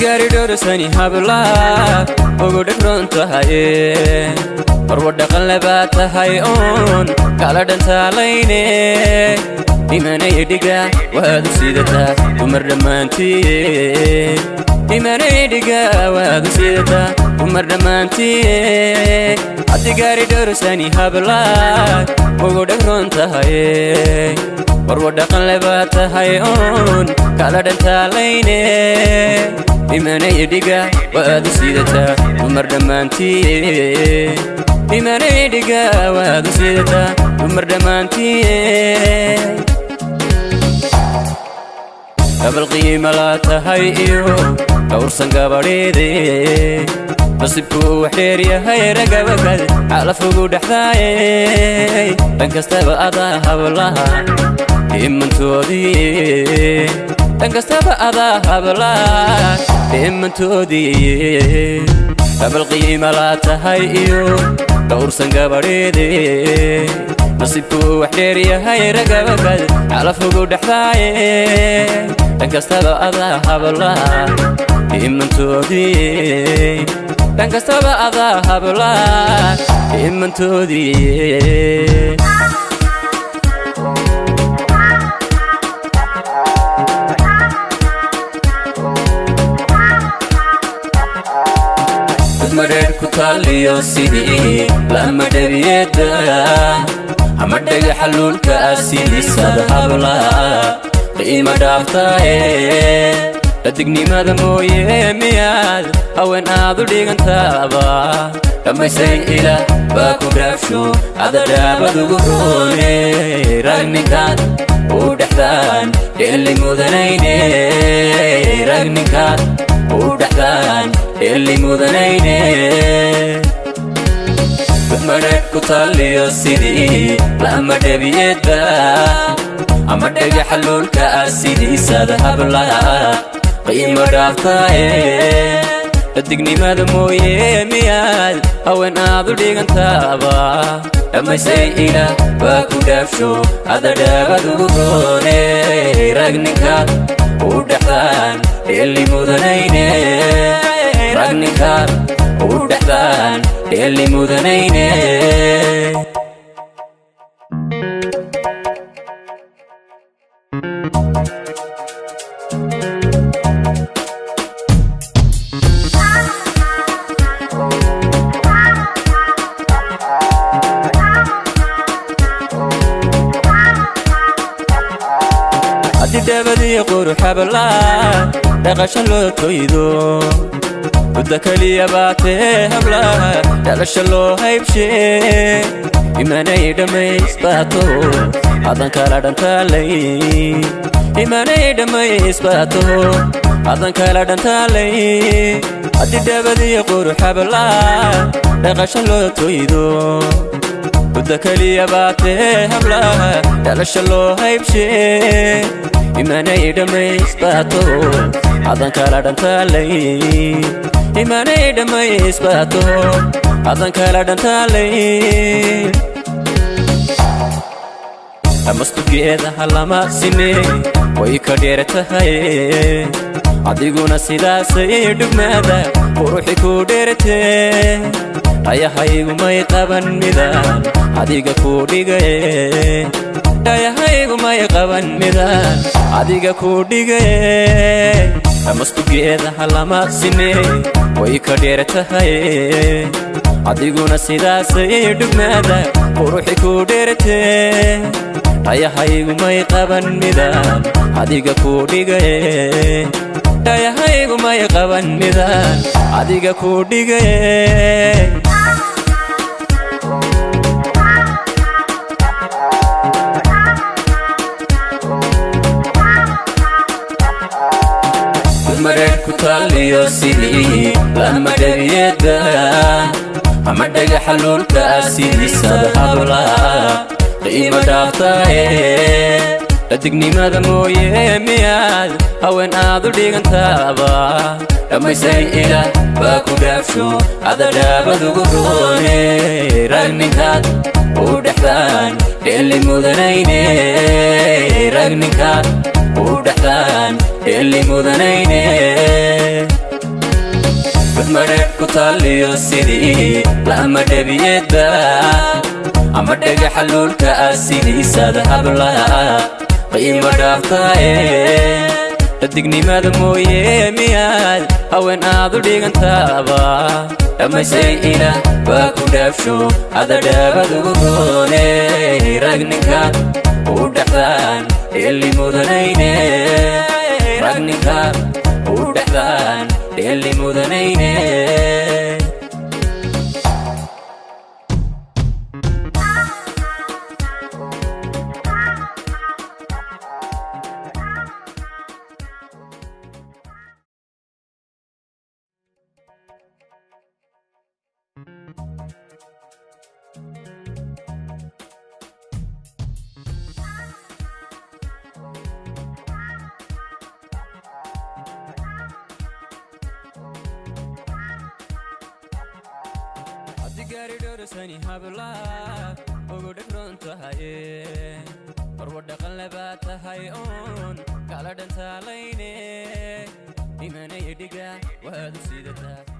Gaari dhowrsani habla ugu dhegron tahaye, marwa dhaqan lebaa tahay oon kala dhantaalayne. Dhimanaya dhiga waad u sidataa dumar dhammaantiye, dhimanaya dhiga waad u sidataa dumar dhammaantiye. Haddi gaari dhowrsani habla ugu dhegron tahaye, marwa dhaqan lebaa tahay oon kala dhantaalayne. Dhimanaya dhiga waad u sidataa dumar dhammaantiye, dhimanaya dhiga waad u sidataa dumar dhammaantiye. Gabal qiima laa tahay iyo dhowrsan gabadheede, nasiibkuu wax dheer yahay ragabakad xalafugu dhexdaaye. Dhan kastaba adaa hablaha dhimantoodii, dhan kastaba adaa hablaha dhimantoodii. Gabal qiima laa tahay iyo dhowrsan gabadheede, nasiibkuu wax dheer yahay ragabakad xalafugu dhexdaaye. Dhan kastaba adaa hablaha dhimantoodii, dhan kastaba adaa hablaha dhimantoodii. Madheer ku taaliyo sidii lama dhabiyeeda, ama dhagaxa luulka ah sidiisada habla qiima dhaaftaaye. Dhadignimada mooye miyaad haween aad u dhigantaaba? Dhammaysay ila baa ku dhaafsho adadhaabad ugu roone. Ragninkaad u dhexdaan dheeli mudanayne, ragninkaad u dhexdaan dheeli mudanayne. Madheedh ku taaliyo sidii lama dhabiyeedba, ama dhagaxa luulka ah sidiisada hablaha qiimo dhaaftaaye. Dhadignimada mooye miyaad haween aad u dhigantaaba? Dhammaysay ila baa ku dhaafsho adadhaabad ugu roone. Ragninkaad u dhexdaan dheeli mudanayne, ragninkaad u dhexdaan dheeli mudanayne. Haddii dhabadii quruxabla dhaqasho loo toydo, muddo keliya baatee hablaha dhalasho loo haybshee. Imanay dhammaysbaato hadan kala dhantaalay, imanay dhammaysbaato hadan kala dhantaalay. Haddii dhabadii quruxabla dhaqasho loo toydo, muddo keliya baatee hablaha dhalasho loo haybshee. Imanay dhammaysbaato hadan kala dhantaalay, imanay dhammaysbaato hadan kala dhantaalay. Dhammastugeedaha lama sine way ka dheer tahay, adiguna sidaasay dhugmaada quruxi ku dheertee. Dhayahaygumay qaban midaan adiga kuu dhigaye, dhayahaygumay qaban midaan adiga kuu dhigaye. Dhammastugeedaha lama sine way ka dheer tahay, adiguna sidaasay dhugmaada quruxi ku dheertee. Dhayahaygumay qaban midaan adiga kuu dhigaye, dhayahaygumay qaban midaan adiga kuu dhigaye. Mareer ku taaliyo sidii lama dhabiyeeda, ama dhagaxa luulka ah sidiisada habla qiimo dhaaftaaye. Dhadignimada mooye miyaad haween aad u dhigantaaba? Dhammaysay ilaah baa ku dhaafsho, adadhaabadugu roone. Rag ninkaad u dhexdaan dheeli mudanayne, rag ninkaad u dhexdaan dheeli mudanayne. Madheedh ku taaliyo sidii lama dhabiyeedba, ama dhagaxa luulka ah sidiisaad hablaha qiimo dhaaftaaye. Dhadignimada mooye miyaad haween aad u dhigantaaba? Dhammaysay ilaah baa ku dhaafsho, adadhaabadugu roone. Rag ninkaad u dhexdaan dheeli mudanayne, rag ninkaad u dhexdaan dheeli mudanayne. Gaari dhorosani habla ugu dhegron tahaye, marwa dhaqan labaa tahay oon kala dhantaalayne, imanaya dhiga waad u sidataa.